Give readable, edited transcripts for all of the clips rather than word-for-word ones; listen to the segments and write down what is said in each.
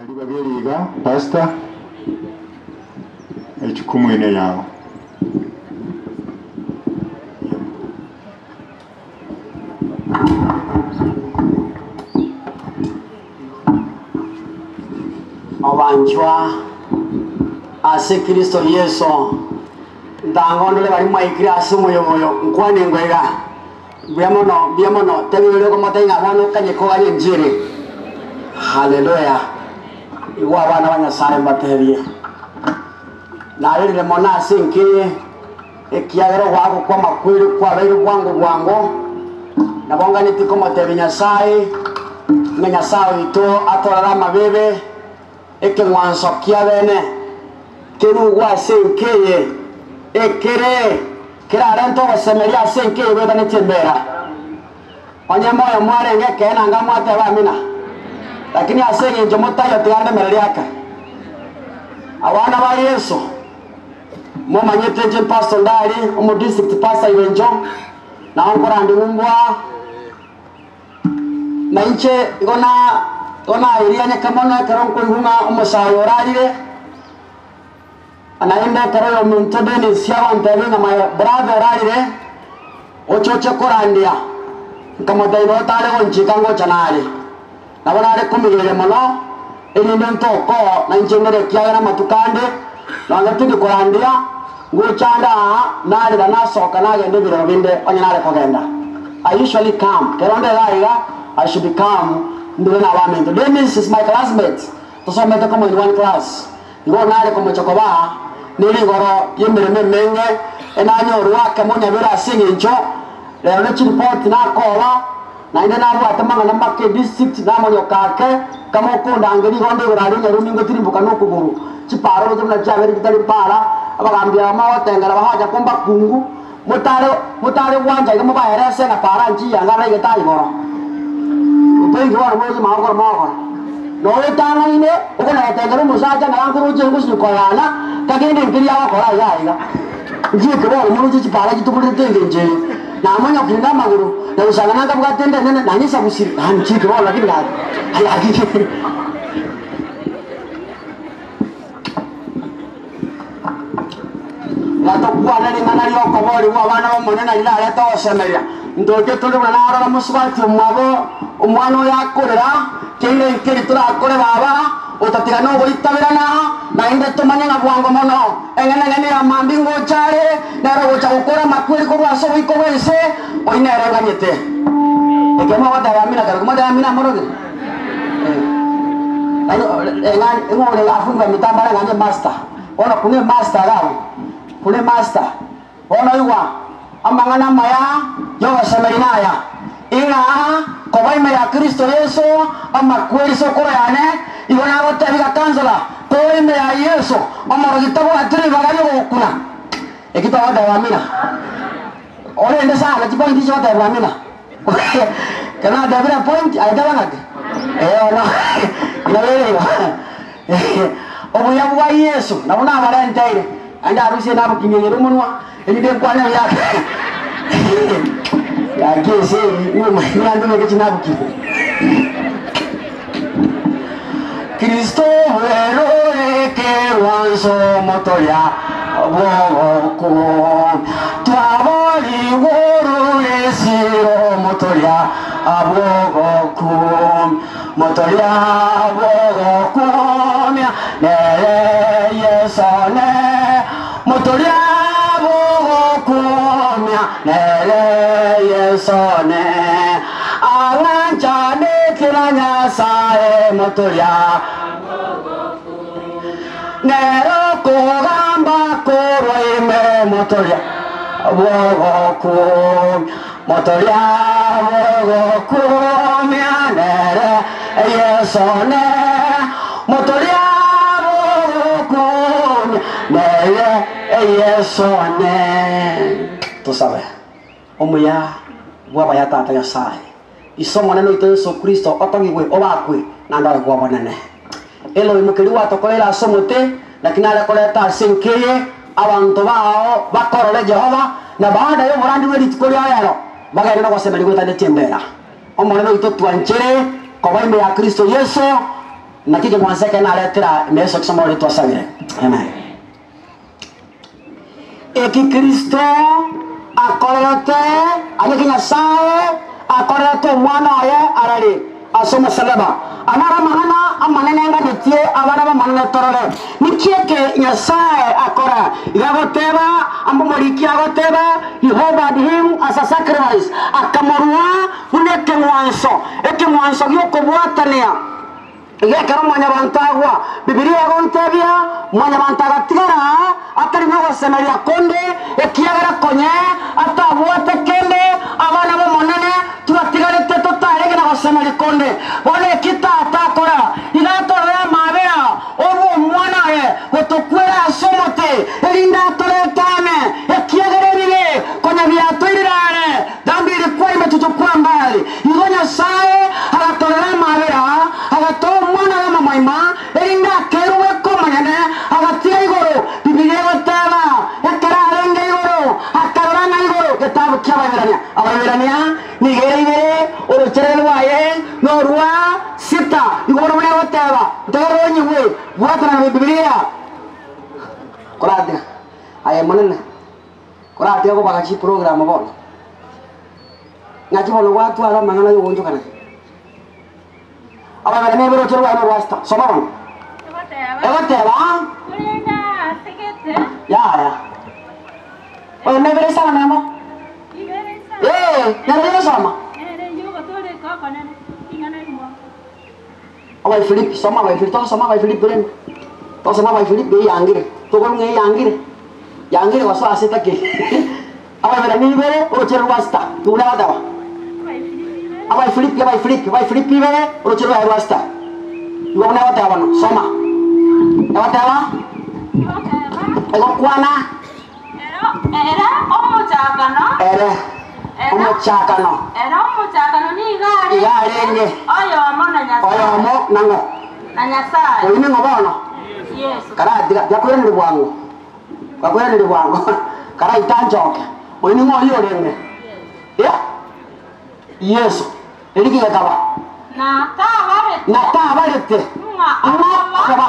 Ribaga eri iga, Pastor, echukumu ene yao. Abanchwa ase Kristo Yeso, ntango ndore baria mwaikire ase omoyega oyo, nkwane ngwe iga, Mbuya mono, mbuya mono, tebia oria okomotebia ng'a bono okanye kogania enchiri. Haleluya! Igwa abana ba Nyasae mbatebie, Narerire mono ase enka eye, ekiagera ogoakwa kw'amakweri kwabeire bwango bwango, nabo nganetie komotebia Nyasae, ng'a Nyasae oito atorore amabibe, ekeng'wanso kia bene kerugwe ase enka eye, ekere kerarente ogosemeria ase enka eye goetanetie embera. Onye moyo mwarenge ekeene anga mwateba amina, lakini ase engencho motaiyo tiga ndemererie ake. Abana ba Yeso, momanyete inche Pastor Ndari, omo district pastor Irencho, nao nkorandi ng'umbwa, na inche igo na igo nairianyeka mono ekero nkoigwa ng'a omosae oyo orarire, Naende ekero oyominto Dennis agontebia ng'a my brother orarire, oche oche korandia, nkamotebia nabo tare gonchika ngocha nare. Nabo nare komigeria mono, erinde ntokoo na inche ndere ekiagera amatuko ande, nonya tindi korandia, ngocha ande aa, narera nasoka nagenda ebirero binde onye nare kogenda. I usually come, kero nde iga iga, I should come ndure na abaminto. Dennis is my classmate, tosomete komo in one class. Igo nare komocha koba ne rigoro ri'emeremo emenge, enanyorwe ake monyabere ase engencho rero ne chiripoti nakoba, naende nabwate mang'ana make district namonyoka ake, kamokondangeria igo nde igoro aria onyarumi ngotirimboka nokogoro chipara oroche buna chiabeire chitari para, abagambi aba mogotengera bagacha kombakungu, motare motare gwancha iga mobaerese ng'a para nchiya iga naigete aa igoro. Otoinki bono moroche magokoro mogokora. Noetang'aine okona gotengera omosacha ng'a yankoroche engosi koyana, kagende nkeri agokora iga aiga. Nchieke bono moroche chipara chitoborerete engencho eye. Namonyokire namagoro, na gosanga nankabwate ende enene, nanyesabusire, yaani nchieke bono lakini gaki, gaki. Gatokwane ring'ana ri'okoboorigwa abana b'Omonene na rirarete ogosemeria. Ntoche tore buna narora mosubati omwabo omwana oyo akorera, kende nkeri torakore baba, otatiga nogoitaberana, naende tomanye ng'a bwango mono eng'enang'eni ya mambia ngocha are, nere ogocha gokora amakweri korwa ase oboiko bw'ense, oyio nere nganyete. Ekero mogoteba amina kare, komoteba amina amorogire. Bono kune master iga abwo, kune master. Bono igwa, amang'ana amaya y'ogosemeria naya, ing'a koba ime ya Kristo Yeso amakweri sokoro yane, igo nagotebia iga councillor, kore ime ya Yeso, omorogi tabwati ribaga ri'ogokuna. Eki togoteba amina. Orende sana chipointi echi ogotebwa amina. Ekero natebire epointi, aye teba ng'aki? Ee bono, inabere igo. Obuya bwa Yeso nabwo nabarenteire, naende arusie nabokinyegere omonwa, erinde nkwane buya gaki ense eye ng'o ng'a ntobeke chinabukini. Kristo bwerore ekerwanso omotoria bw'ogokwa, Twaborigwe oruresiro omotoria bw'ogokwa, Motoria bw'ogokumia nere Yeso ne, Motoria bw'ogokumia nere Yeso ne. Ang'anchanetie na Nyasae motoria, nere okogamba korwa ime motoria bw'ogokumia, motoria bw'ogokumia nere Yeso ne, motoria bw'ogokumia nere Yeso ne. Tosabe. Omuya bw'abaya Tata Nyasae, Ise Omonene oito Yeso Kristo, otogigwe, obakwe, naende oegwe obonene. Elohim keria gwatokoreire ase omote, naki nare koreta ase enka eye abanto bao bakorore Jehova, na baada y'oborandi bwe rituko ria rero bagende nogosemeria goetanetie embera. Omonene oito twanchere koba ime ya Kristo Yeso. Naki ekeng'wanso eke naretera ime Yeso Kristo omorwoti twasabire. Amen. Eki Kristo akorerete, aye eki Nyasae akorerete Omwana oye arari ase omosalaba. Aya naro amang'ana amanene nganetie abana b'Omonene torore. Niki eke Nyasae akora? Iga agoteba, amo omoriki agoteba, He offered him as a sacrifice, akamorua buna ekeng'wanso, ekeng'wanso gi'okobwatania. Iga ekero mwanyabanto agwa, Bibilia egontebia, Mwanyabanto agatigara atari nogosemeria konde, ekiagera konye atabwate kende, abana b'Omonene twatigarete totarenge na gosemeria konde. Bono eki Tata akora, iga atorore amaabera orue Omwana oye gotokwera ase omote, erinde atorete ame, ekiagera ebibe konya biatoirire are, Dhambi ilikuwa imetuchukua mbali. Igo Nyasae agatorera amaabera, agatoa Omwana oye omomoima, erinde akerwe komonyene, agatiga igoro. Bibilia egoteba, Ekero arenge igoro, akarora ng'a igoro getabu ki'Abaibirania. Abaibirania nigo ere ibere, orocherere rwaye norwa sita. Igo bono buna egoteba, ntegerere onyigwe, bwatana na Bibilia. Koratiga, aye Monene. Koratiga kobaga chiprogramu bono, ng'aki bono gwatwara amang'ana y'ogoonchokana? Ababere nebere oche rwaye norwa sita. Soma bono. Egoteba, Korende aasegete yaya. Oyo nebere isano nemo. ibere isano Ee, nere rigosoma. nere y'ogotooreka okonene ring'ana rimo. Abaifilipi, soma Abaifilipi, togosoma Abaifilipi rende. Togosoma Abaifilipi eyangire. Tokorwa ng'a eyangire. Yangire gosoa ase etaki. Abaeberania ibere, orochere rwa sita. Nigo nabateba. Abaifilipi ibere Abaifilipi, Abaifilipi, Abaifilipi ibere, orochere rwaye rwa sita. Nigo buna egoteba bono, soma. Egoteba, egoteba egokwana ero ere omochakano ere omochakano ere omochakano nigo iga arenge oyomo na Nyasaye oyomo nang'o na Nyasaye oyo ning'o bono Yesu karatiga byakoiranire bwango bwakoiranire bwango karaitanchoke oyo ning'o oyo orenge Yeah. Yeso eri kigetaba na tabarete na tabarete ng'a ng'a okoba okoba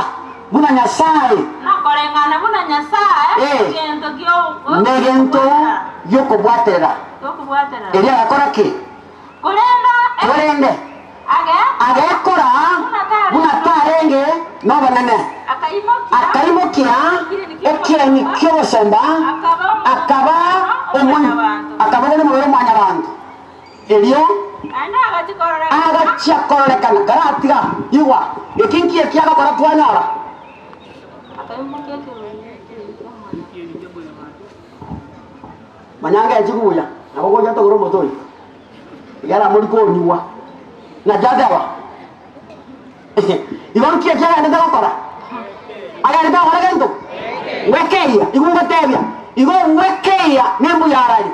buna Nyasaye nakoreng'ana buna Nyasaye Eh. egento gio- negento giokobwaterera giokobwaterera eri agakora ki korende korende age agekora buna tarenge nobonene akaimokia akaimokia ekieni ki'obosomba akaba akaba buna omobere omwanyabanto erio naende agachikorora agachia kororekana karatiga igwa eki nkiye kiagakora twanyora akaimokia ekieni manyanga echikubuya nabo gocha togora omoto oyo igara muri konywa na jateba igo nkiye kiagendete gokora agendete gokora gento gwekeia igo ngotebia igo gwekeia nembuya arari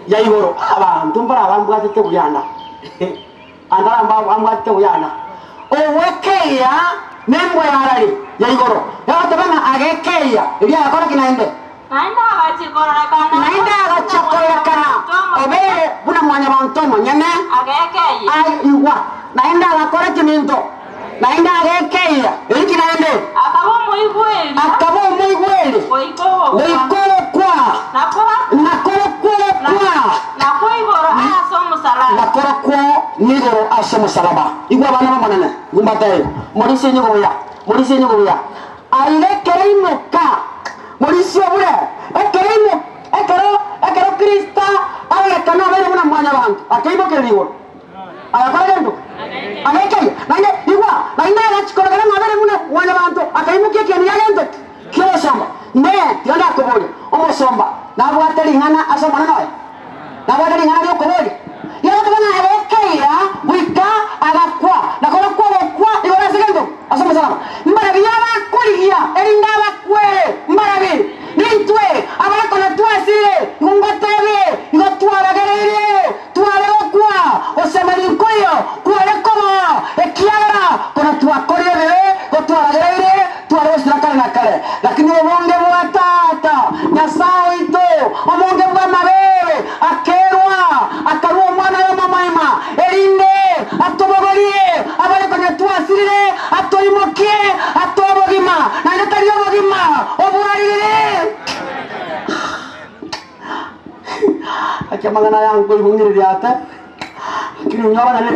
ya igoro abantu mbara bambwatete buyanda antara bambwatete buyanda ogwekeia nembwa yarari ya igoro yagoteba ng'a agekeia eria agakora ki naende naende agachikororekana naende agachia kororekana obere buna mwanyabanto omonyene agekeia aigwa naende agakora kiminto naende agekeia eri ki naende akaba omoigweri akaba omoigweri goika ogokwa goika ogokwa nakora nakorokwa nakwo igoro ase omosalaba nakorokwo nigoro ase omosalaba igwa abana bamonene ngumbateyo morisi enyigobuya morisi enyigobuya aire ekero imoka morisi obure ekero imo ekero ekero Kristo arorekana abeire buna mwanyabanto akaimokerera igoro agakora gento agekeia naende igwa naende agachikorokana ng'a abeire buna mwanyabanto akaimokia ekieni gia gento ki'obosomba ne tiga ndakoboria omosomba nabwate ring'ana ase omonene oye nabwate ring'ana riokoboria yagoteba ng'a agekeia goika agakwa nakorokwa ogokwa igoro ase gento ase omosalaba mbarabi yabakorigia erinde abakwere mbarabi nintwe abarekona twasire igo ngotebie igo twaragereire tware gokwa osemeri nkoyo kware koba ekiagera kono twakorire bibe go twaragereire tware gosira kare na kare lakini obonge bwa tata Nyasaye oito obonge bwa mabere akerwa akarwa omwana w'omomoima erinde atobogorie abarekonya twasirire. Naki amang'ana aya nkoigung'ireria ate, lakini inyora onye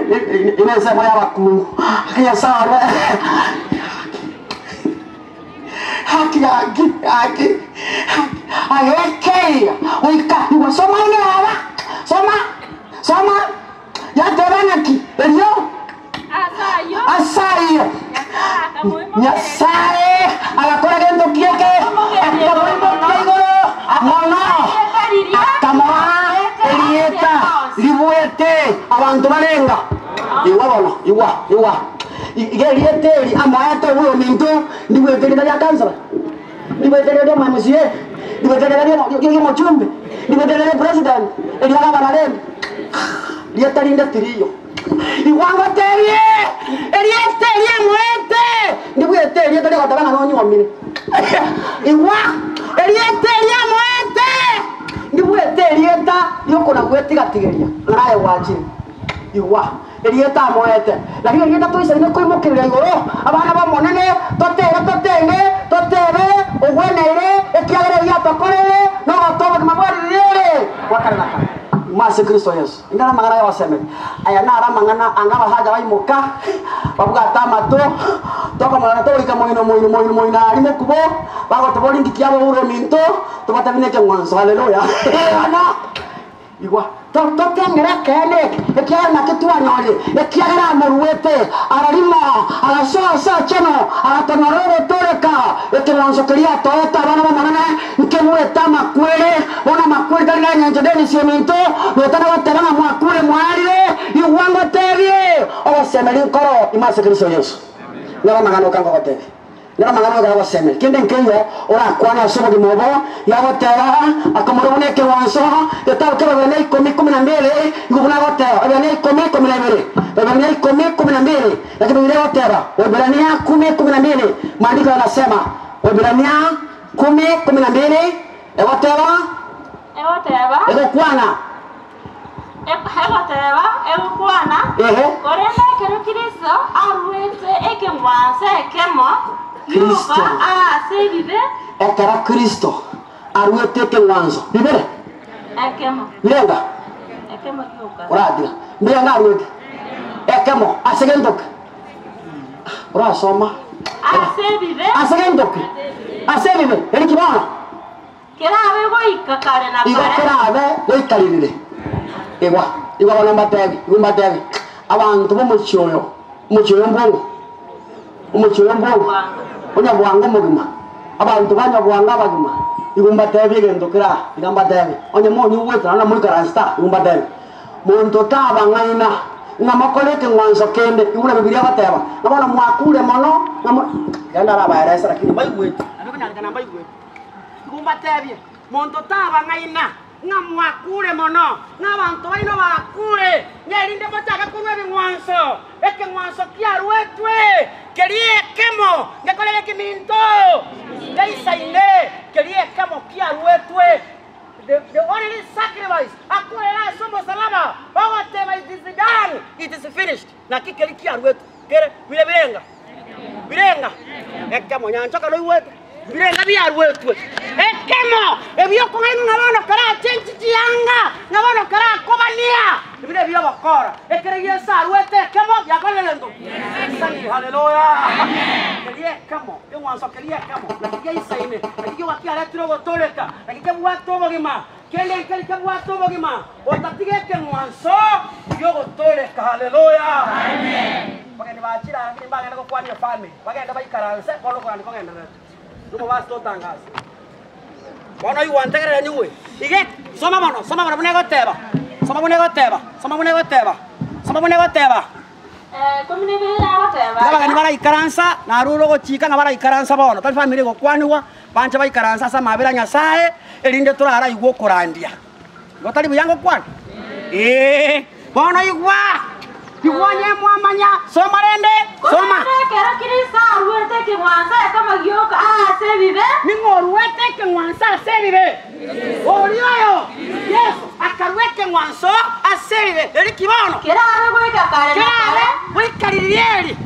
ne ensemo y'abakungu, gaki Nyasae one, gaki gaki gaki gaki agekeiga goika igwa soma ime aba, soma soma, yateba ng'aki erio ase ayio Nyasae agakora gento ki eke, akamoimokia igoro mono, akamoa erieta ribuete abanto barenga. Igwa bono, igwa, igwa. Iga erieta eri amoete oyominto ndibuete erieta ria councillor, ndibuete erieta ria MCA, ndibuete erieta ria omochumbe, ndibuete erieta ria president, eria gavana rende. Rieta rinde tiriyo. Igwa ngotebie, erieta eria amoete, ndibwete erieta riogoteba ng'a nonyuomire. Igwa, erieta eria amoete, ndibwete erieta riokona gwetiga-tigeria ng'a naye gwachire. Igwa, erieta amoete. Lakini erieta toisaine koimokereria igoro, abana b'Omonene, totere totenge, totebe, ogweneire, ekiagera erio atokoreire, nogotoa obogima bwa riria bwa kare na kare. Ime ase Kristo Yeso. Inga namang'ana ay'ogosemeria. Aya naro amang'ana anga abasacha baimoka, babwate amato, tokomorora togoika moino moino moino moino aria mokubo, bagotoboria inki kiaboure ominto, tobatebi nekeng'wanso. Haleluya! Bono igwa, to- totengere ekeene eke, ekiagera nakio twanyorire, ekiagera amoruete ara rimo, agasoa ase achenu, agatonyora ogotooreka, ekeng'wanso keria atoete abana b'Omonene, Nkebuete amakweri, bono amakweri tari nengencho Dennis ominto, notana goteba ng'a mwakure mwarire, igwa ngotebie, ogosemeria nkoro ime ase Kristo Yeso. Nero amang'ana oka ngogotebia. Nero amang'ana oka ngogosemeria. Kende nkeiyo orakwane ase obogima obo, yagoteba, akamorua buna ekeng'wanso, getabu kia Abaebrania ikomi ikomi na mbere, igo buna agoteba, Abaebrania ikomi ikomi na ibere, Abaebrania ikomi ikomi na mbere, naki Bibilia egoteba, Waebrania kumi kumi na mbili, maandiko yanasema, Waebrania Kumi, kumi na mbili, egoteba, Egoteba, egokwana. Egoteba, egokwana, Ehe. Korende ekero Kristo aruete ekeng'wanso ekemo Kristo. gioka ase ebibe. Ekero Kristo aruete ekeng'wanso bibere. Ekemo. Birenga? Ekemo gioka. Oratiga. Mbirenga aruete? Ekemo. Ase gento ki? Orasoma. Ase ebibe. Ase gento ki? Ase ebibe. Eri ki bono? Kerabe goika kare na Igo kare. kerabe goika ririre. Igwa, igwa bono mbatebi, igwa mbatebi, abanto b'omochie oyo, omochie oyo mbwongo, omochie oyo mbwongo, onye bwango omogima, abanto ba nyabwango abagima, igwa mbatebi egento kere aa, iga mbatebi, onye monyigwete naende moikaransete aa, igwa mbatebi. Monto tabang'aina, ng'a mokore ekeng'wanso kende, igo buna Bibilia egoteba, ng'a bono mwakure mono, ng'a mo Genda arabaerese, lakini mbaigweti, naende konyarekana mbaigweti. Igo mbatebie, monto tabang'aina, ng'a mwakure mono, ng'a abanto baino bakure, ng'a erinde mochake korua ebing'wanso, ekeng'wanso kiaruetwe keria ekemo, ngekorere ekeminto geisaine, keria ekemo kiaruetwe. The, the only sacrifice akorera ase omosalaba, ogoteba it is done, it is finished. Naki keri kiaruetwe kere bire birenga birenga ekemo nyanchoka noigwete birenga biaruetwe ekemo ebiokong'ainwa ng'a bono karache chianga ng'a bono karakobania ebire biobokora ekere Yeso aruete ekemo giakorire gento Sani haleluya keria ekemo Ekeng'wanso keria ekemo, nakio giaisaine, nakio kioka kiaretire ogotooreka, nakio kebwate obogima, kende nkeri kebwate obogima, otatiga ekeng'wanso ki'ogotooreka. Haleluya! Abageni bachire aa, lakini mbagende gokwania efamiri, bagende baikaranse, bono okorani kogendererete. Nomobasi totangase. Bono igwa ntegerere nyigwe. Ige, soma mono, soma mono buna egoteba, soma buna egoteba, soma buna egoteba, soma buna egoteba. Tiga abageni baraikaransa, narure ogochika ng'a baraikaransa bono, tari famiri egokwanigwa, banche baikaranse ase amabera a Nyasae, erinde toraraigwe okorandia. Igo tari buya ngokwana? Ee, bono igwa, igwa onye mwamanya, soma rende, soma. Korende ekero Kristo aruete ekeng'wanso ekemo gioka ase ebibe. Ning'o oruete ekeng'wanso ase ebibe? Oria oyo, Yeso, akarua ekeng'wanso ase ebibe. Eri ki bono? Kerabe goika kare na Kerabe kare. goika riria eri,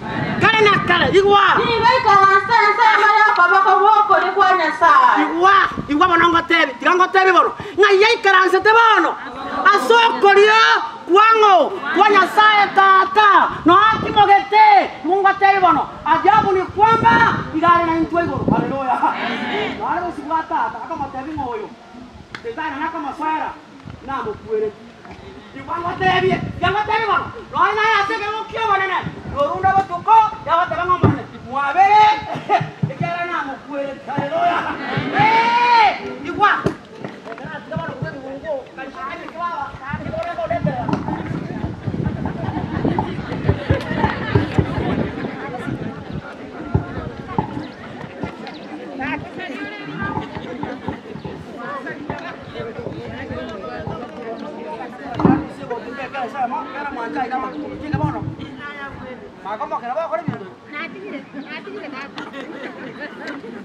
kare na kare. Igwa! Nigo ikaranse ensemo y'okoboko gw'okorio kwa Nyasae. Igwa! Igwa bono ngotebi, tiga ngotebi bono, ng'ai yaikaransete bono? Ase okorio kwang'o kwa Nyasae Tata, noe atimogete. Mongotebie bono, ajabu ni kwamba iga are naintwe igoro. Haleluya! Noe are bosio bwa Tata, akamotebia ng'a oyo Setani nakomosoera, namokueretie. Igo ngotebie, iga ngotebie bono, nonya naye ase ekerogo ki'obonene, norunde botuko, yagoteba ng'a Omonene, mwabere, ekiagera namokueretie. Haleluya! Ee, igwa! Ekero atiga bono korwa ebibungo, karia ebinto baba, nigo bakondeterera.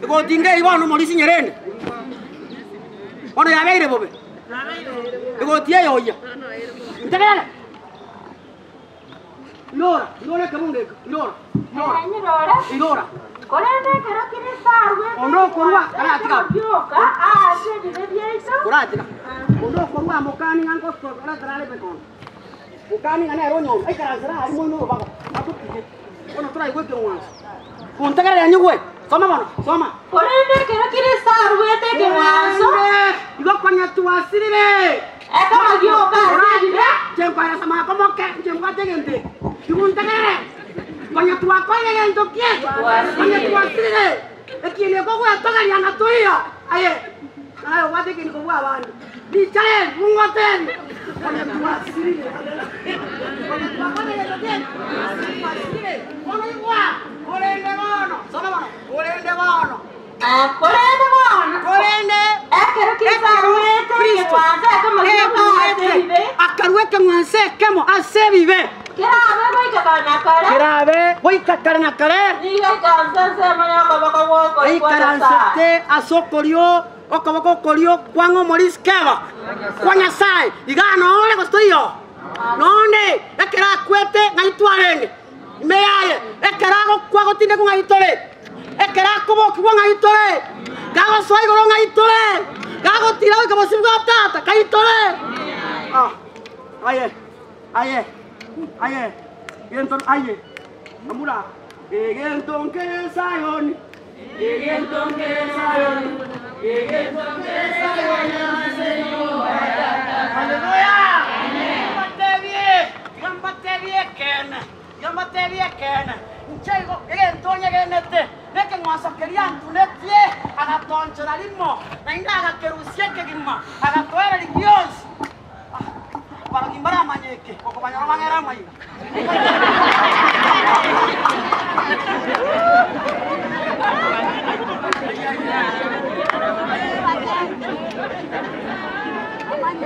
Egoti ngei bono morisi nyerende, bono yabeire bobe, egoti eye oyia, ntegerere, irora, irora ekebungo eke, irora, irora, Nyirore. irora. Korende ekero Kristo arwete Onde okorwa, aratiga. gioka ase ebibe biaito, Oratiga. Onde okorwa mokani ng'a ngosoratarare bekono. Mokani ng'a nere onyomba, aikaransera aria moino orobago, atotige. Bono toraigwe ekeng'wanso. Kontegerere nyigwe, soma bono, soma. Korende ekero Kristo arwete ekeng'wanso, Igo konya twasirire. ekero gioka ase ebibe, Nche nkoeresa makomoke, nche mbwate egento eke. Igo ntegerere. Konya twakoire egento kie. Konya twasirire. Ekieni ekogwetogeria na toiyo. Aye. Naye obwate ekieni kobua abande. Richare, mungoteri. Konya twasirire. Konya twakoire egento kie. Twasirire. Bono igwa. Korende bono. Soma bono. Korende bono. Korende bono, Korende ekero Kristo arwete ekeng'wanso ekemo gioka ase ebibe, akarua ekeng'wanso ekemo ase ebibe kerabe goika kare na kare, kerabe goika kare na kare nigo ekaranse ensemo y'okoboko gw'okorio kwa Nyasae. aikaransete ase okorio okoboko okorio kwang'a omorisi keba kwa Nyasaye iga nore gose toiyo nonde ekero akwete ng'ai twarenge ime yaye ekero agokwa gotindekwa ng'ai tore ekero akobokigwa ng'ai tore gagosoa igoro ng'ai tore gagotira goika bosio bwa Tata kai tore. Ah, aye aye aye gento aye amura egento nkere Sayoni egento nkere Sayoni egento nkere Sayoni ase nyumba ya Tata. Haleluya! Mbatebie, mbatebie ekene, mbatebie ekene. Inche igo egento onyegenete nekeng'wanso keria antunetie agatonchora rimo naende agakerusia ekegima agatoereria gionsi. Barogi mbaramanyeke okobanyora bang'ere amaiga.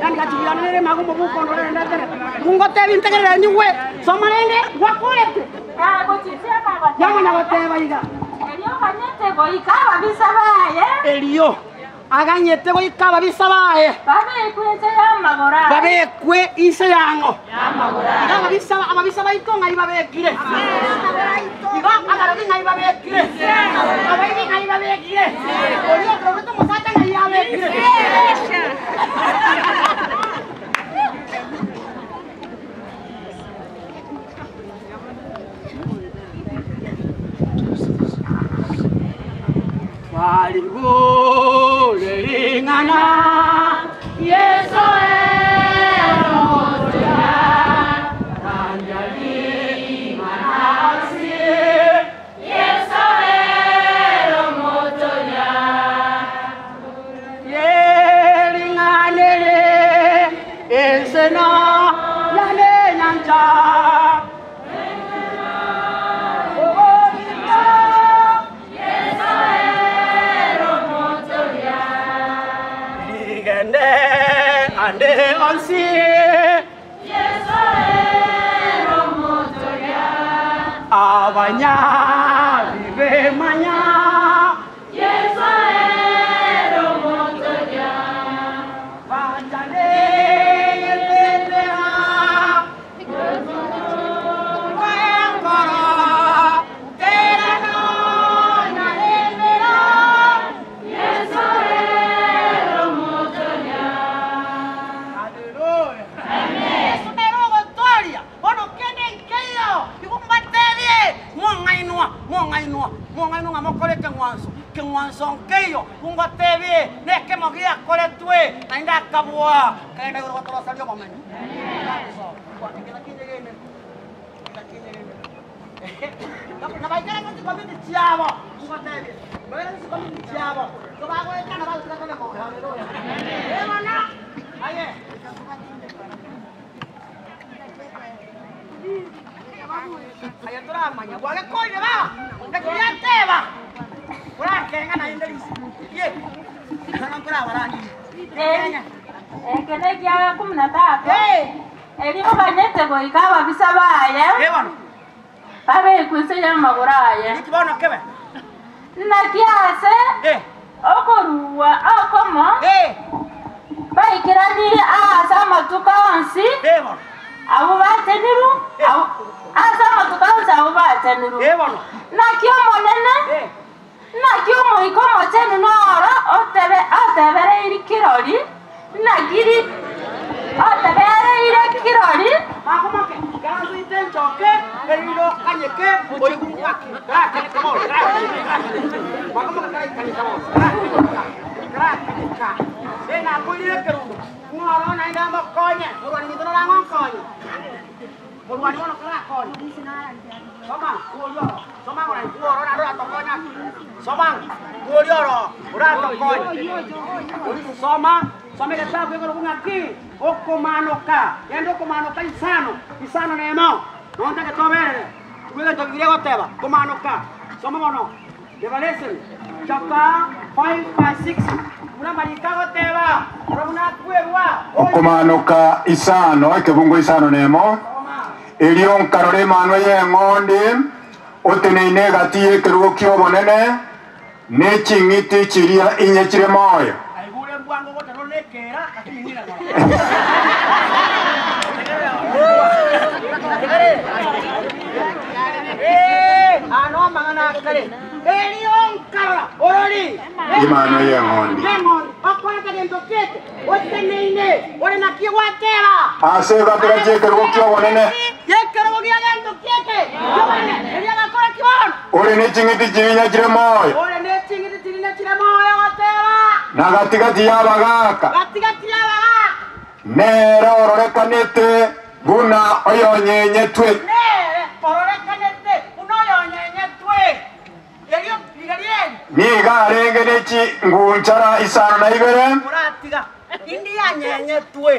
Yani gachibiranere magumo bukondo rende mungotebi ntegerere nyigwe soma rende gwakorete Agochichema agoteba. yamanya goteba iga Erio oganyete goika ababisa baye, erio aganyete goika ababisa baye babekwe inse y'amagoro aye. babekwe inse yang'o iga ababisa ababisa baito ng'ai babekire iga abarogi ng'ai babekire abaibi ng'ai babekire orio okorogete omosacha ng'ai abekire. Waliguleringana Yesu eromotoya Ranjali manasi Yesu eromotoya. Yeringanere Esena yane nyanja Yesu eromotoya. Igende ande onsi Yesu eromotoya. Abanya bibemanya Yesu eromotoya. Banjane yetetea Wengoro terano na emera Yesu eromotoya. Hallelujah. Mokong'ainwa, mong'ainwe ng'a mokore ekeng'wanso, keng'wanso nkeiyo, ngotebie, nekemo giakoretwe, naende akabua, kagenda igoro gotoroseria obomenyo. Nabaikare chikomiti chiabo, ngotebie, baikare chikomiti chiabo, tobagoetana bagotiga kare moyo. Haleluya. Eh, bono, aye. Aye toramanya bwagekorire baba, naki riateba, orakenga naende risi. Ye, bono nkorabaranie. Kenya. Eke nekia 13. Eh, Erio oganyete goika ababisa baye eh bono, babekwe inse y'amagoro aye. niki bono kebe. Naki ase Eh, okorua okomo eh, baikeranirie ase amatuko onsi eh bono, abo bacheniru ase amatuko onsi abo bacheniru. eh bono. Naki omonene Eh, naki omoika omochenu noro otebe otebereiri kirori nakiri otebereire kirori makomoke, ganzo ite nchoke, eriro kanyeke, oigungaki. Karakanyeka bono, karakanyeka. Makomoke karakanyeka bono, karakanyeka. Karakanyeka. Eh, nakoirire ekerundo. Ng'oro naende amokonye, morwani minto norang'o nkonye. Morwani bono karakonye. Soma, kuorioro. Soma ng'ora kuoro naende oratokonya. Soma, kuorioro, oratokonya. Soma, soma egetabu ekero ng'aki, okomanoka, genda okomanoka isano, isano nemo, nontagete oberere, igwe egento bibilia egoteba, komanoka, soma bono, Revelation chapter 5 verse 6, buna amariko agoteba, oro buna akwerwa, Okomanoka isano ekebungo isano nemo erio nkarora emanwa y'eng'ondi oteneine egati y'ekerugo ki'obonene neching'iti chiria inye chire moyo. Aigure mbwango gotero nekera, lakini nira Eh, ano mang'ana akare. Erio nkarora, orori. Emanwa y'eng'ondi Y'eng'ondi, okoreka gento kete, oteneine, ore naki gwateba. ase egatigati y'ekerugo ki'obonene Y'ekerogo gia gento kieke, ki'obonene, erio agakora ki bono? ore neching'iti chiria inye chire moyo Ore neching'iti chiria chire moyo goteba. na gatigati y'abagaka Gatigati y'abagaka. nere ororekanete buna oyonyenyetwe Nere ororekanete buna oyonyenyetwe. Erio riga rieri niga arenge nechingunchara isano na ibere oratiga indi yanyenyetwe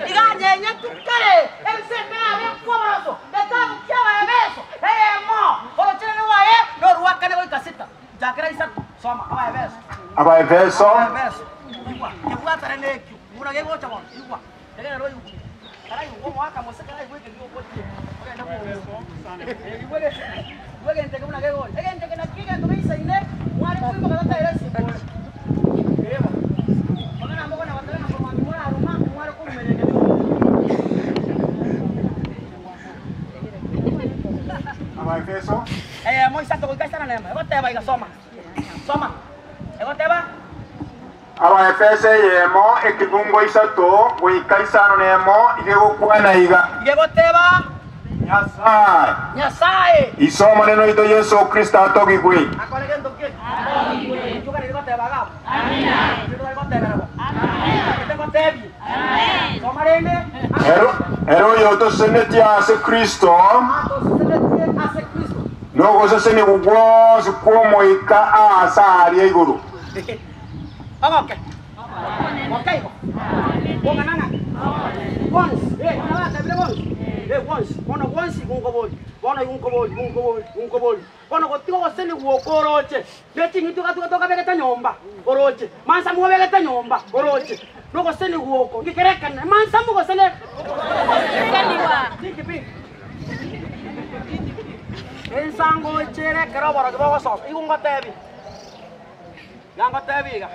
iganyenyetwe kare ense ekabekwa etabu kiabaebeso eyemo orocherere waye norwakane goika sita jakera isato soma abaebeso abaefeso abaebeso igwa kebwatane nekio muna gegocha bono igwa tegera oigwe karaigwa omwaka mose karaigwa ekegio ogotie ogende igwe egenteke buna gegocha egenteke naki egento geisaine mware koimoka tataere esibore ebo Magana mbona batana kwa mwana aruma mware kumerenge. abaefeso Eh, moisa to goika sana nema. Egoteba igasoma. Soma. Egoteba abaefeso eyemo ekebungo isato goika isano nemo igegokwana iga igegoteba nyasaye Nyasaye. isomo neno ito yesu kristo atogigwe Akore gento ki? Amen. Tukare egoteba gabo. Amina. Tukare egoteba gabo. Amina. Etegotebi. Amen. Soma rende. ero ero oyo tosenetie ase kristo Atosenetie ase Kristo. nogoseseni gugwonsi kwomoika ase aria igoro Ogoke. Okeigo. Bong'anang'a. Bonsi. Eh, nabatabire bonsi. Eh, bonsi. Bono bonsi gunkobori. Bono gunkobori, gunkobori, gunkobori. Bono gotiga goseni gwokoroche. Neching'iti gatuga tokabegete nyomba. Oroche. Mansa mwobegete nyomba. Oroche. Nogoseni gwoko. Ngikerekane. Mansa mugosene. Pinki pinki. Ensango chere keroboro kibogosoka. Igo ngotebi. Yangotebi iga.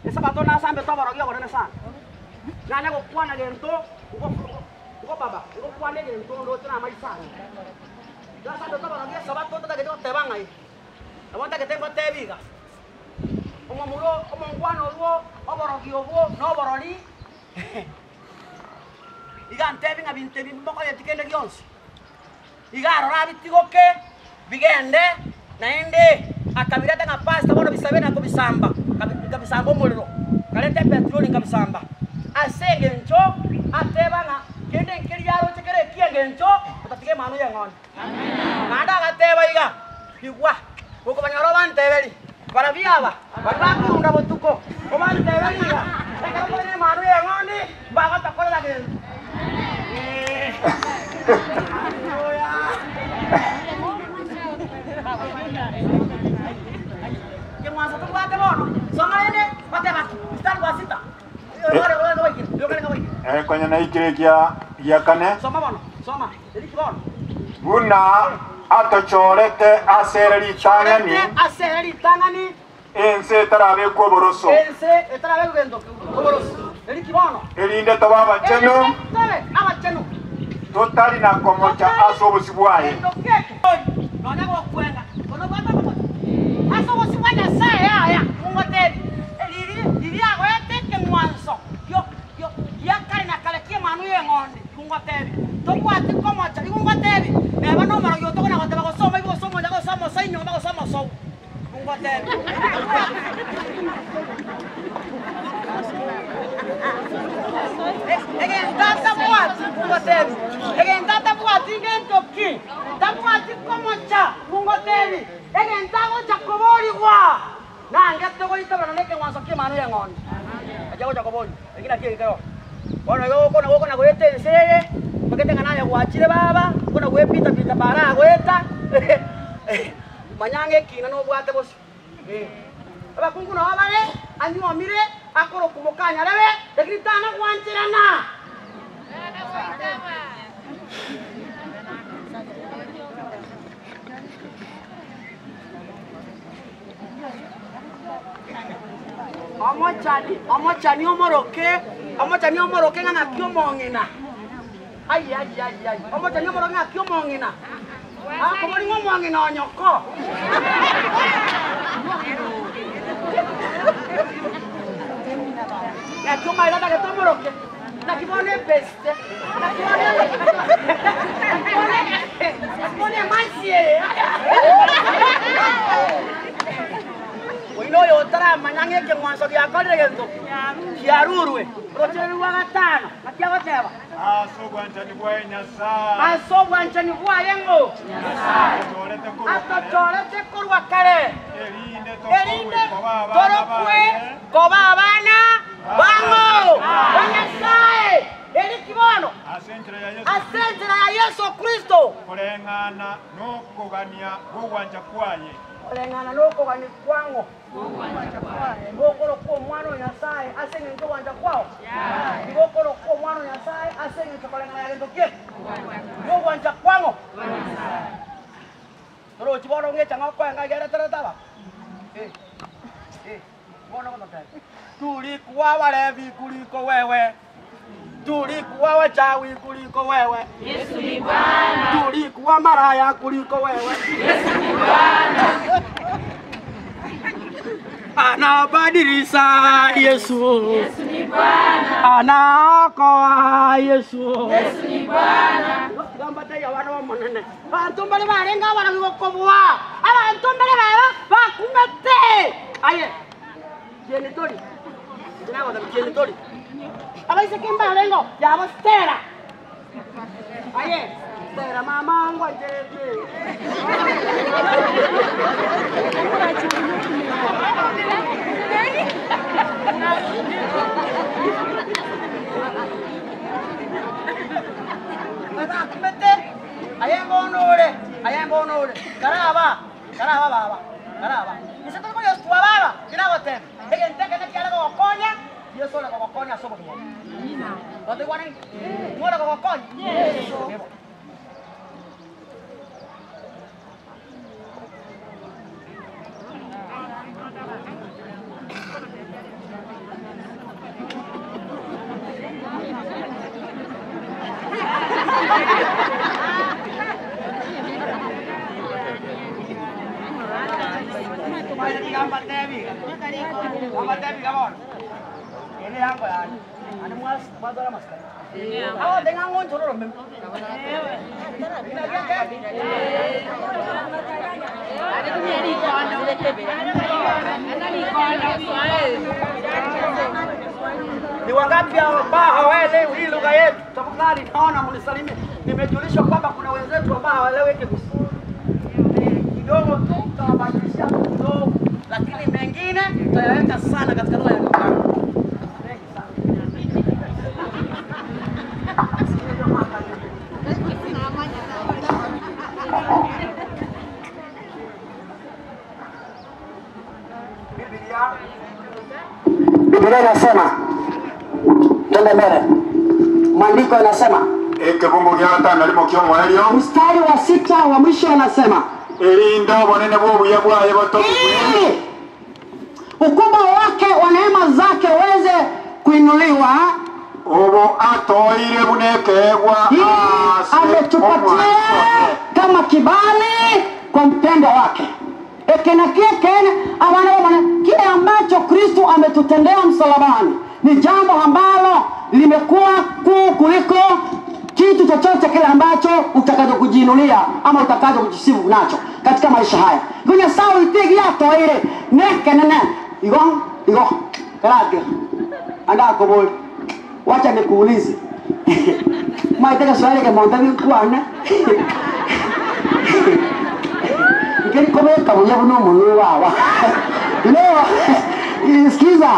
Esabato nasambe toboro giobonene sana. Nanya gokwana gento ugo baba gokwana gento ndoche na maisana. Nasambe toboro gia sabato totagete goteba ng'ai. Nabo ntagete ngotebi iga. Omomuro omongwana orwo oborogi obwo noborori iga ntebi ng'a binto ebi mbokoreti kende gionsi. Iga arora bitigoke bigende Naende akabireta ng'a Pastor bono bisabe na kobisamba, nkabisamba omorero, nkarenta epetroli nkabisamba. Ase engencho ateba ng'a kende nkeria aroche kere eki'engencho otatiga emanu y'eng'ondi. Naende agateba iga, Igwa, gokobanyora obanteberi, barabwo aba baria bakorunda botuko, obanteberi iga, ekero more nemanu y'eng'ondi, mbagotokorera gento. Keng'wanso tobwate bono, soma rende, goteba ki? Mstari wa sita. Konya naikire ekia gia kane. Soma bono, soma, eriki bono. Buna atochorete ase ere ritang'ani. Chorete ase ere ritang'ani. Ense etarabekwa oboroso. Ense etarabekwa gento oboroso. Eriki bono. Erinde tobe abachenu. Erinde tobe abachenu. Totari na komocha ase obosio bwaye. Gento geke. Nonya gokwenga, kono obwate okomocha. Ase obosio bwa Nyasae yaya, ningotebie, riria riria agoete ekeng'wanso gio gio gia kare na kare ki'emanwa y'eng'ondi. Ingotebie, tobwati komocha, igo ngotebie, neba nomorogi otokona goteba gose omoibi gose omonyaga gose omosoi nyomba gose omosou. Ingotebie, tobwati. Egento atabwati, ingotebie, egento atabwati ngento ki? Tabwati komocha, ingotebie, egento agocha koborigwa, Nange togoitabana nekeng'wanso ki'emanwa y'eng'ondi. Acha gocha koboria, Eki naki eke keroo? Bono igo gokona gokona goeta ense eye, omanyete ng'a naye gwachire baba, okona gwepita-pita para agoeta, manya ng'a ekina nobwate bosio. Eh. Abakungu nabo bare, anyuomire, akorokwa mokanyarebe, lakini tana gwancherana. Omochani, omochani omoroke, omochani omoroke ng'a ng'aki omong'ina. Ai, ai, ai, ai, omochani omoroke ng'aki omong'ina. Akobori ng'a omong'ina o nyoko. Naki omaete atagete omoroke, naki bono ebeste, naki bono naki bono naki bono emansi eye. Oino oyo otaramanya ng'a ekeng'wanso giakorire gento kiarurwe, orochire rwa gatano, naki agoteba? Ase obwanchani bwaye Nyasae. Ase obwanchani bwaye ng'o? Nyasae. Atochorete korwa kare. Atochorete korwa kare. Erinde Erinde tokorwe koba abana torokwe baye. koba abana bang'o? Ba Nyasae. Eri ki bono? Ase enchera ya Yeso Ase enchera ya Yeso Kristo. Koreng'ana nokogania kw'ogwancha kwaye. Koreng'ana nokogania kwang'o? Nigo okorokwa Omwana o Nyasae ase engencho y'ogwancha kwao? Nigo okorokwa Omwana o Nyasae ase engencho koreng'ana ya gento ki? Y'ogwancha kwang'o? Torochi bono ng'echa ng'a okoenga iga ere terete aba? Eh, eh, bono ogototebia, Tulikuwa walevi kuliko wewe, tulikuwa wachawi kuliko wewe, tulikuwa maraya kuliko wewe. Anabadilisha Yesu, anaokoa Yesu. Gamba taiyo abana b'Omonene, abanto mbare barenge abaragwi gokobua, abanto mbare baba bakumete. Aye, kieni tori, inche nagotebia kieni tori. Abaiseke mbarengeo yabo Stella. Aye, Stella mama ngwancherete. Bakumete, aye mbono ore, aye mbono ore, karaba, karaba baba, karaba. Inse tori koyostua baba, tinagotebia, egento ekene kiare gogokonya, Yeso ore gogokonya ase obogima obo. Twatoigwana inki? Ng'o ore gogokonya? Ebo. Mbatebi iga bono, eye neyango yane, naende mwatware amasikani. Agote ng'a ng'onchore oromeme. Ni wangapi ambao hawaelewi hii lugha yetu? Tafadhali naona mnisalimie. Nimejulishwa kwamba kuna wenzetu ambao hawaelewi Kigusi kidogo tu, tutawabadilishia kidogo, lakini mengine tutayaweka sana katika lugha ya nyumbani. Mengi sana. Biblia Biblia inasema, twende mbele. Maandiko yanasema ekebungu gya gatano rimo kia omwerio mstari wa sita wa mwisho anasema erinda obonene bwa obuya bwaye botogigwe ili ukubwa wake wa neema zake uweze kuinuliwa, obo atoire bunekeegwa ili ase ametupatia omwancho kama kibali kwa mpendo wake. Ekenakie kene abana bana, kile ambacho Kristo ametutendea msalabani ni jambo ambalo limekuwa kuu kuliko kitu chochote kile ambacho utakacho kujiinulia ama utakacho kujisifu nacho katika maisha haya. Ngoja sawa itigi atoire nekenene igo igo karake andakoboli wacha nikuulize maitaka swali ke monta bikwana ngeri kobeka buya buno munu wawa leo sikiza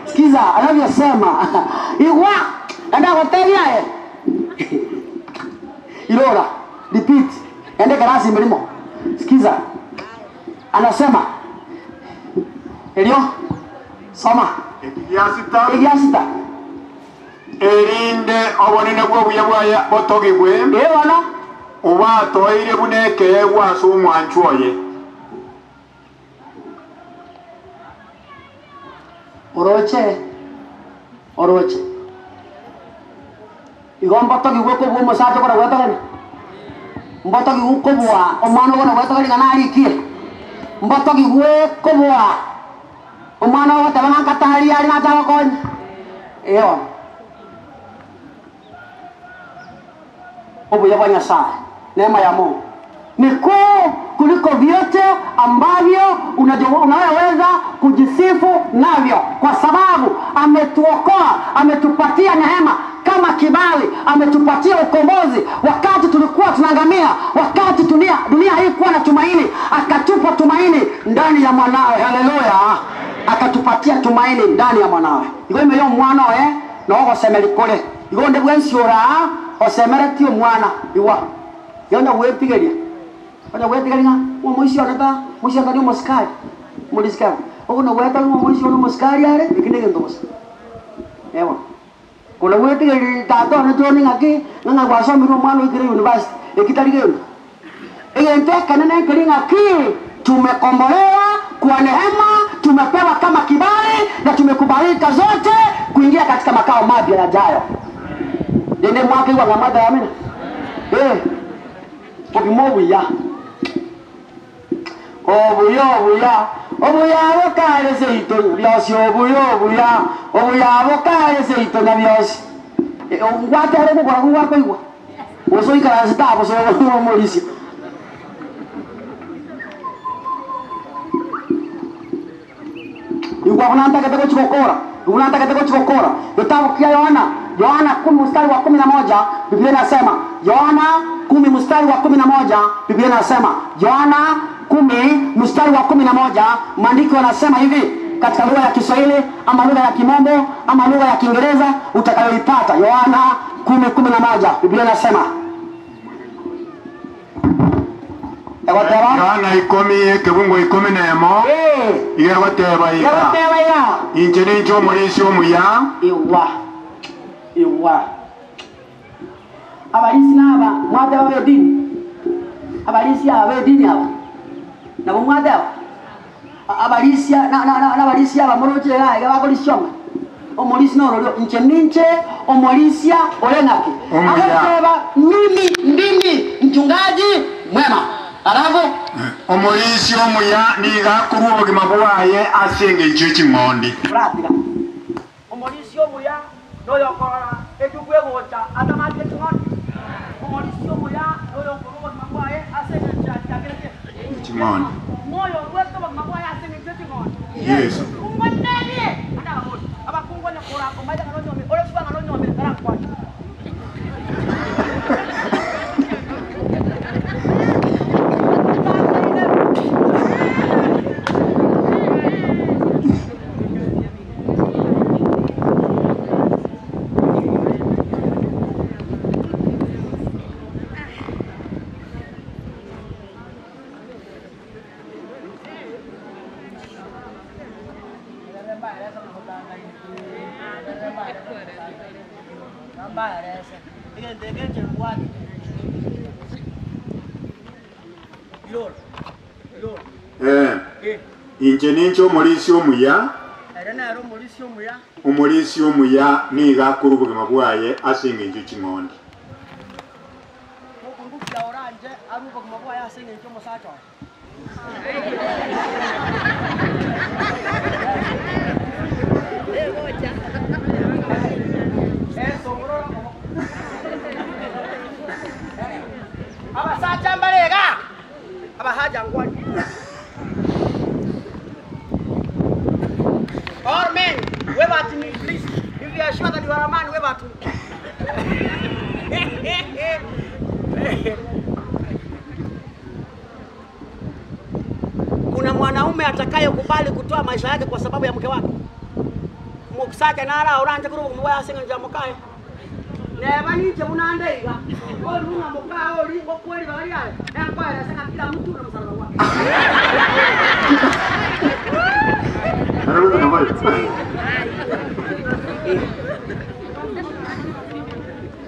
sikiza anavyosema igwa enda goteria e ilora repeat ende karasi mlimo sikiza anasema elio soma ekigia sita igia sita erinde obonene bwa obuya bwaye botogigwe ewana obo atoire bunekeegwa ase omwancho oye oroche oroche igo mbotogigwe kobua omosacha okora gwetogani mbotogigwe kobua omwana ogona gwetogani ng'a narikie mbotogigwe kobua omwana ogoteba ng'a nkatari ari nacha gokonya eyo obuya bwa Nyasaye neema ya Mungu ni kuu kuliko vyote ambavyo unayoweza kujisifu navyo, kwa sababu ametuokoa, ametupatia neema kama kibali, ametupatia ukombozi wakati tulikuwa tunaangamia, wakati dunia dunia haikuwa na tumaini, akatupa tumaini ndani ya mwanawe. Haleluya! Akatupatia tumaini ndani ya mwanawe. Igo imeyo mwana oye nogosemeri kure igo ndi bwensiura osemeretie omwana iwa yona gwetigeria onya gwetigeria ng'a omoisi one ta moisi akari omosikari omorisikari okono gweta ng'a omoisi one omosikari are eki na egento bosa ewa kona gwetigeria tata one tone ng'aki ng'a ng'a gwasomire omwana oikire university eki tari gento egento ekenene nkeri ng'aki tumekombolewa kwa neema tumepewa kama kibali na tumekubalika zote kuingia katika makao mapya yajayo dende mwaka iwa ng'amata yamina eh obimo obuya obuya obuya obuya bukale seito byosi obuya obuya obuya bukale seito na byosi ngwatere gukora gwakoigwa gosoikara sitabo soomorisia igwa kunantakete gochigokora unantakete gochigokora kitabu kia Yohana Yohana 10 mstari wa 11 Biblia inasema Yohana 10 mstari wa 11 Biblia inasema Yohana 10 mstari wa 11 maandiko yanasema hivi katika lugha ya Kiswahili ama lugha ya Kimombo ama lugha ya Kiingereza utakayoipata Yohana 10:11 Biblia inasema Egoteba Yohana ikumi ekebungu ikumi nemo eh igegoteba iga egoteba ya inche ninche omorisi omuya iwa iwa abalisi naba mwateba bedini abalisi aba bedini aba nabo mwateba abalisi n'abalisi aba muroche iga bakorisioma omolisi norolio nche ninche omolisia oleng'aki Omuya. agoteba mimi ndimi mchungaji mwema alafu omorisi omuya niga akorwa obogima bwaye ase eng'encho eking'ondi uratira omorisi omuya noyokorora ejugu egocha atamati eking'ondi omorisi omuya noyokorwa obogima bwaye ase eng'encho yakiagere ki Ching'ondi. Ng'oyo oruete obogima bwaye ase engencho ye ching'ondi? Yeso. Ngwanebie! Naende akaboria, Abakungu onye korakomaete ng'a nonyomire, ore sure ng'a nonyomire tarankwane. Eh, inche ninche omorisia omuya, omorisia omuya nigo akorwa obogima bwaye ase engencho ye ching'ondi. Mokungu oranche arue obogima bwaye ase engencho y'omosacha oye. Abasacha mbare iga, abasacha ngwani. All men, wave at me please. If you are sure that you are a man, wave at me. Kuna mwanaume atakayekubali kutoa maisha yake kwa sababu ya mke wake? Musacha nara oranje kuri obogima ase eng'encho ya mokaye. Neba ninche buna nde iga, ori buna mokaye ori ngokweri ibaga riaye, nenkoerese ng'a kila mtu na msalaba wake.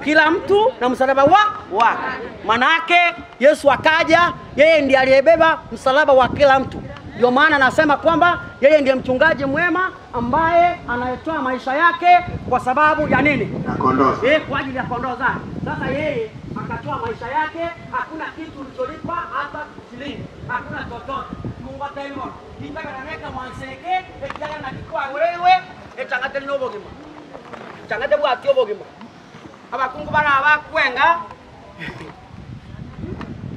Kila mtu na msalaba wa wake. Manake Yesu akaja, yeye ndiye aliyebeba msalaba wa kila mtu. Ndio maana anasema kwamba yeye ndiye mchungaji mwema ambaye anayetoa maisha yake kwa sababu ya nini? Na kondoo. Eh, kwa ajili ya kondoo zake. Sasa yeye akatoa maisha yake, hakuna kitu ulicholipa hata shilingi, hakuna chochote. Mungu ataimona itakananeka mwanseke ekiagera naki kwagoreirwe echang'ate rina obogima chang'ate bwati obogima abakungu bara bakwenga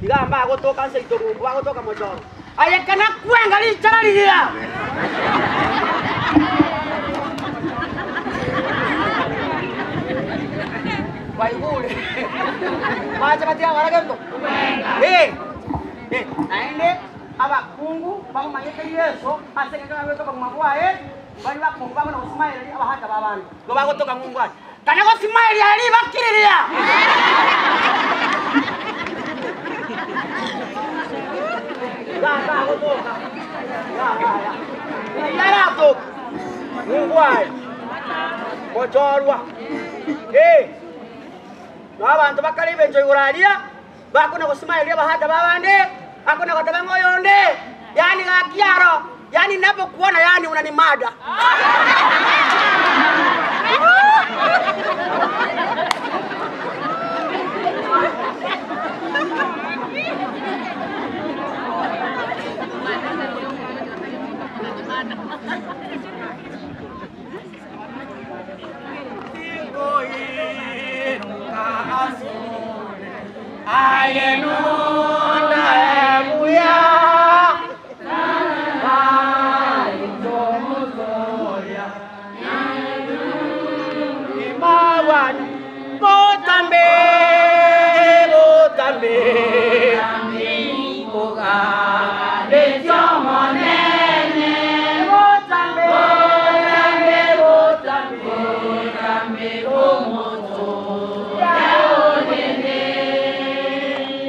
iga mbagotoka nse itogo bagotoka mochoro aye kana kwenga richara riria waigure bacha batia baragento eh eh naende abakungu bamumanyete Yesu ase eng'encho barwete obogima bwaye bari bakungu bamwe na gosimaereria abahaka ba abandu igo bagotoka ng'ungu aria kana gosimaeria aria bakiriria bagotoka yaratoka ng'ungu aye gochorwa eh na abanto bakare ebencho igoro aria bakona gosimaeria abahaka ba abande akona goteba ng'oyonde yani gakiaro yani napokuona yani unanimada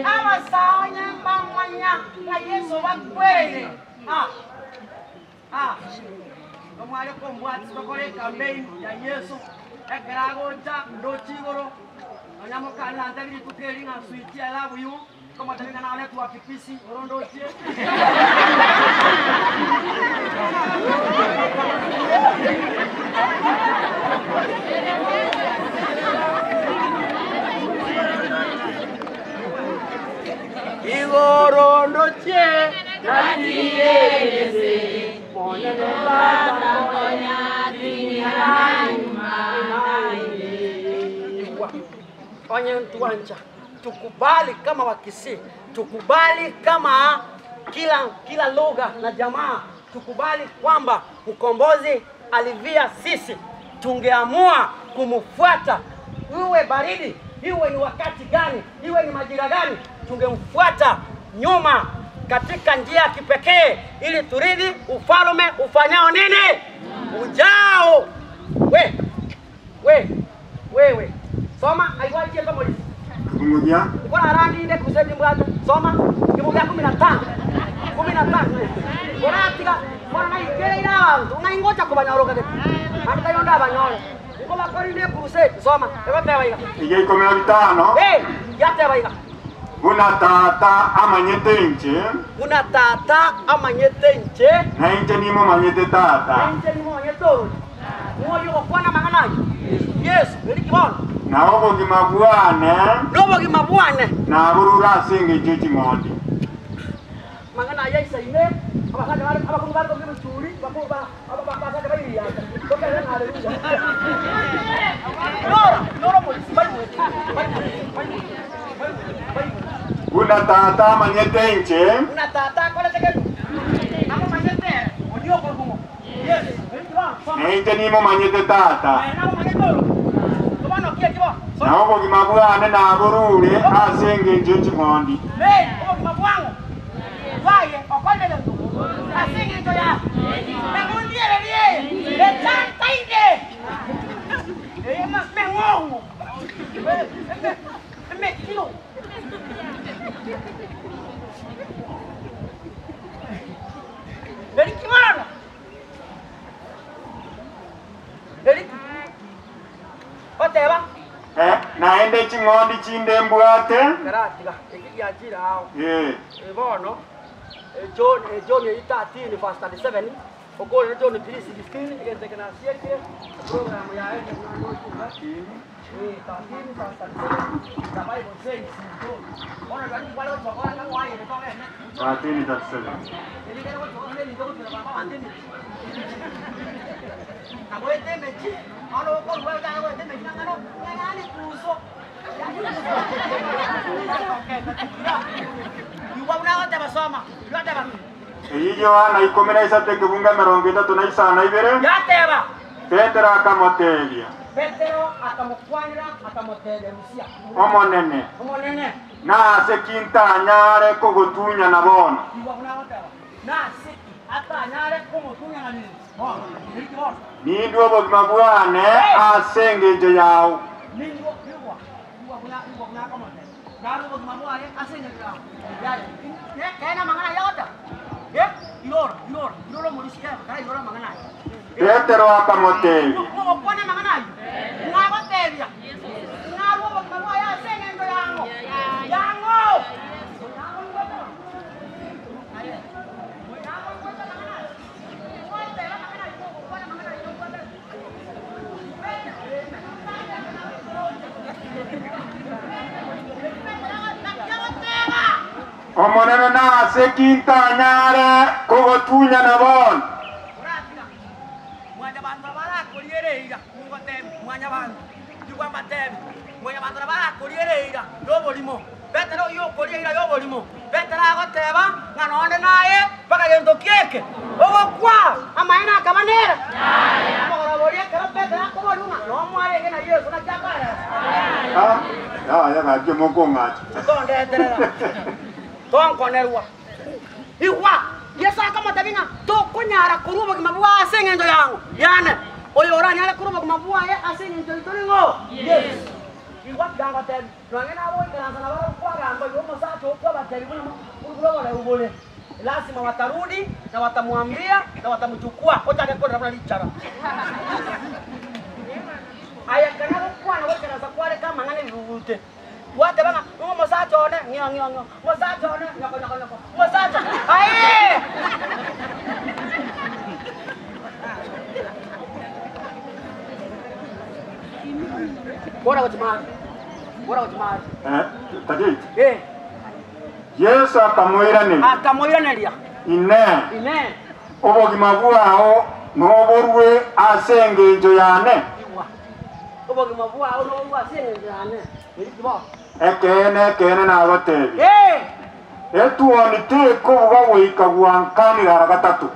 Abasanya bamanya nga Yesu bakwere. Ah. Ah. Omwale kombwati tokore campaign ya Yesu. Ekeragocha ndochigoro. Onyamokana ntabiri tukeri nga sweet I love you. Kama tabika na wale tuwapipisi orondochie. Igoro ndochie natiyereze monene bata Onye ntuancha tukubali kama Wakisii, tukubali kama kila kila lugha na jamaa tukubali kwamba mkombozi alivia sisi, tungeamua kumfuata, iwe baridi, iwe ni wakati gani, iwe ni majira gani, tungemfuata nyuma katika njia ya kipekee ili turithi ufalme ufanyao nini ujao. We we wewe soma aiwaje kama hivi Kifungu Ukona rangi inde kuseti mbwatu soma kifungu kya 15 15 Oratiga mwana na ikere ira abantu unaingoja kubanyoroka ke andika yonda abanyoro uko bakori ne crusade soma ebatewa iga iga ikumi na bitano eh yatewa iga buna tata amanyete inche una tata amanyete nche na inche nimomanyete tata nche ni monyete oyo mwoyo okwana mang'ana ayo Yesu eri kibono na obogima bwane n'obogima bwane naburure ase eng'encho ching'ondi mang'ana aya isaine abasacha bari abakungu bari kogira ebichuri abasacha bairiyata tokere haleluya nora nora polisi baiwe baiwe baiwe buna tata amanyete inche una tata akolete kenu amomanyete odiokorumo Yesu eri kibono soma na inche nimomanyete tata namomanyete oro tobono kie kibono na obogima bwane naburure ase eng'encho ching'ondi Hey, obogima bwango bwaye okolele ase eng'encho ya meng'ondiererie etantaine meng'ong'o emekilo erikibano eri oteba Eh, naende ching'ondi chinde mbwate karatiga ekigiachira ao Eh, bono John John 13 verse 37 okore John 3:16 egente kana siekire program ya ene na 13 verse 37 the Bible says in John ona gani wale watu wakora na waye ni tonge 13 37 ni kero watu wakora ni ndogo tuna baba ande ni na boete mechi ano ko wewe da boete mechi ngano ngani kuso Yuwa unaote basoma yuwa eyi Yohana ikumi na isatu ekibunga mirongo itatu na isano ibere yateba Petero akamotebia petero akamukwanira akamutegerusia omonene omonene nase kintanyare kogotunyana bono iwa unagoteba nasiki atanyare kumutunyana nini bono niki bono nindwe obogima bwane ase eng'encho yago ningo iwa iwa kuna iwa kuna kamote naru bogima bwaye asengerera yaye ne kena mangana yagota eh iloro iloro iloro murisika kara iloro mangana Petero akamotebia mugokwana mangana ayo ngagotebia naru bogima bwaye asengendo yango yango omonene nase kintanyare kogotunyana bono mwanya bantu barakoriere mungotebi mwanya bantu igwa matebi mwanya bantu barakoriere yobolimo betero yokoriera yobolimo betero agoteba ng'a nonde naye mpaka gento kieke ogokwa amaene akabanera omogoroboria ekero petero akobori ng'a nomwarenge na yesu nakiakorera Ah, yaya gakio mokong'acha tondeterera tonkonerwa igwa yesu akamotebi ng'a tokonyara korwa obogima bwa ase eng'encho yango yane oyo oranyare korwa obogima bwaye ase eng'encho ito ning'o yesu igwa tigangotebi nonye naboikaransa nabo kwagamba igo omosacha okwabatebi buna buna bule lazima watarudi na watamwambia na watamchukua ochake korera buna richara aya kana gokwana goikaransa kware kamang'ana ebibute wateba ng'a ng'o mosacha one ng'io ng'io ng'io mosacha one nyoko nyoko nyoko mosacha aye bora gochimari bora gochimari Eh, taditi eh Yesu akamwiraneria akamoiraneria ine ine obogima bwao noborwe ase eng'encho yane igwa obogima bwao nobwa ase eng'encho yane eri kibo ekeene ekeene nagotebia eh Etuoni tekobuga goika gwankanire ara gatato.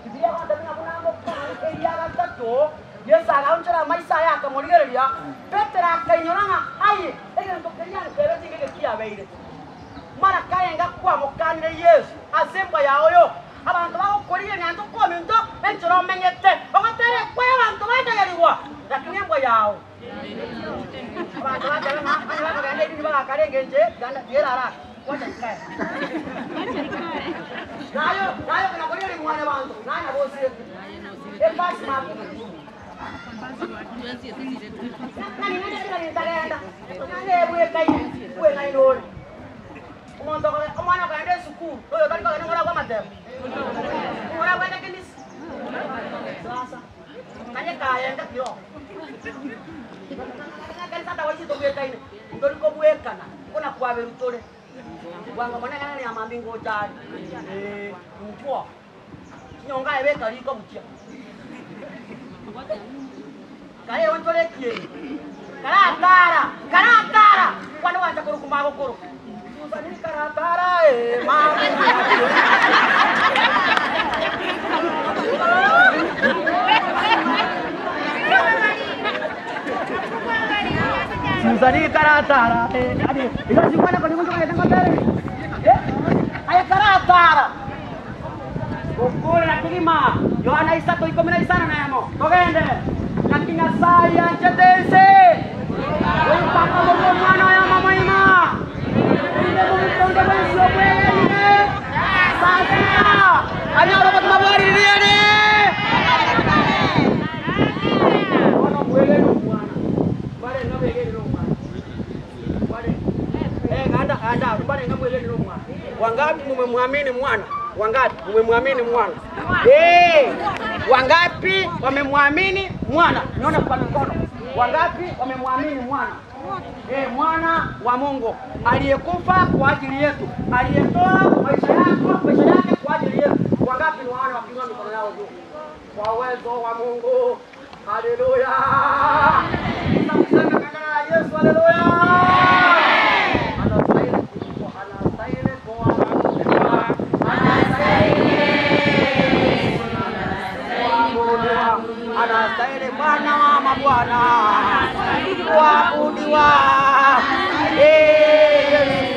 Bibilia egontebia ng'a buna amokani eria gatato, Yeso agaonchora amaiso aye akamorigereria, Petero akainyora ng'a aye, egento keria antebetie ngeke kiabeire. Mara karenga kwamokanire Yeso ase embwa yao yoka, abanto bagokorigereria naende okominto enchera omenyete, ogotera ekwe abanto bandagerigwa, lakini embwa yao. Abanto bateba ng'a onye bakogenda edini bagakara engencho eye, ganda tiga erarake, wacha ikae. Naye naye okona korigereria mwanyabanto, naye nabo osirete. Epasi mako. Nani nani nani ntagenda, nani ebwekaine, bweng'aini ore. Omonto okoge omwana okogenda esukuru, na oyo otari kogenda nigo oragwe amatemo. Nigo oragwete kenisa. Sasa. Naye kayenga kiroho. Ekanisa tagoichete tobwekaine, ntori kobwekana, buna kwaberwa tore. Bwango mono eng'ana ya mambia ngocha are. Eh, inchuo. Chinyonga aye beka riko buchia. Kare onchore ekieni. Karatara, karatara. Kwane gwancha korokwa magokoro. Susan karatara eh, mama. Susan karatara eh, adi. Iga sikwana koni muntu kagenda ngotere. Eh, aye karatara. Gokorera kegima, Yohana 3:15, togende. Naki Nyasae anchete ense, goika akamorua Omwana oye omomoima, erinde omonto onde bwensi obwegenire tasira, anyore obogima bwa riria ere. Bono mwegene Omwana, mbarenge begenire Omwana. Eh, ganda ganda, mbarenge mwegenire Omwana. Wangapi mumemwamini Mwana? Wangapi mumemwamini Mwana? Eh, wangapi wamemwamini Mwana? Nione kwa mikono. Wangapi wamemwamini Mwana? Eh, mwana wa Mungu aliyekufa kwa ajili yetu, aliyetoa maisha yako maisha yake kwa ajili yetu. Wangapi ni wana wakiinua mikono yao juu? Kwa uwezo wa Mungu. Haleluya! Tunamsema kwa jina la Yesu, haleluya! Anastahili kuitwa, anastahili kuabudiwa, anastahili kuabudiwa, anastahili Bwana wa mabwana kuabudiwa. Eh, Yesu.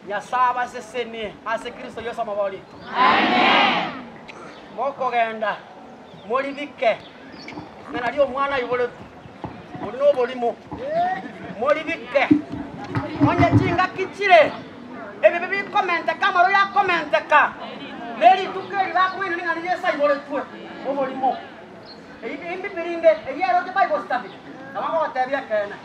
Nyasaye abasesenie ase Kristo Yesu amabori. Mokogenda moribike ng'a nario omwana aiboretwe, ori na oborimo, moribike onye chingaki chire, ebibe bikomenteka amarwaire akomenteka, na erituko eri bakomanya ng'a nario Yeso aiboretwe, oborimo. Eyio embibiri inde, eyio eroche Bible study, nabo ngogotebia ekeene.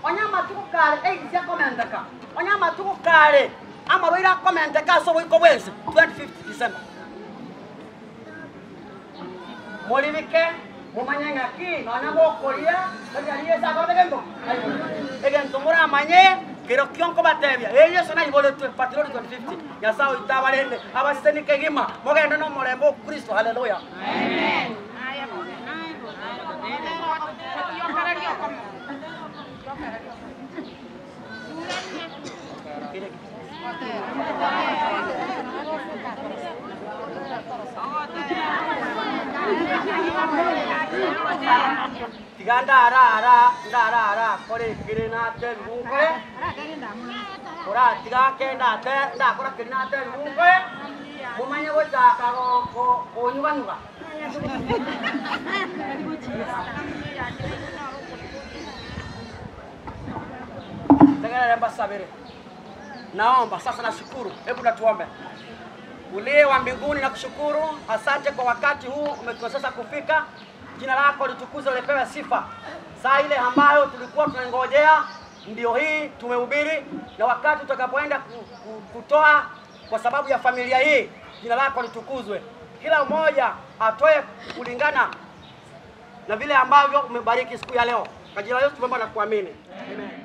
Onye amatuko kare AIDS akomenteka, onye amatuko kare amarwaire akomenteka ase oboiko bwensi, 25th December. Moribike, momanye ng'aki nonya mokoria, tari aria Yeso akorete gento ki? Aiboretwe. Egento moramanye, kerokio nkobatebia, ee Yeso naiboretwe, patroli 2050, Nyasae oito abarende, abasesenie kegima, mogende nomorembe o Kristo, haleluya. Tiga ndarara, ndarara, kore ekere natebiwa nkore, koratiga ake ndate ndakora keria natebiwa nkore, momanye gochaka go- go- konyuganyuga. Tegerere mbasabere. Naomba sasa, nashukuru. Hebu natuombe. Uliye wa mbinguni, nakushukuru, asante kwa wakati huu umetuwezesha kufika. Jina lako litukuzwe, lipewe sifa. Saa ile ambayo tulikuwa tunangojea ndio hii, tumehubiri, na wakati tutakapoenda kutoa kwa sababu ya familia hii, jina lako litukuzwe. Kila mmoja atoe kulingana na vile ambavyo umebariki siku ya leo. Kwa jina la Yesu tumeomba na kuamini. Amen.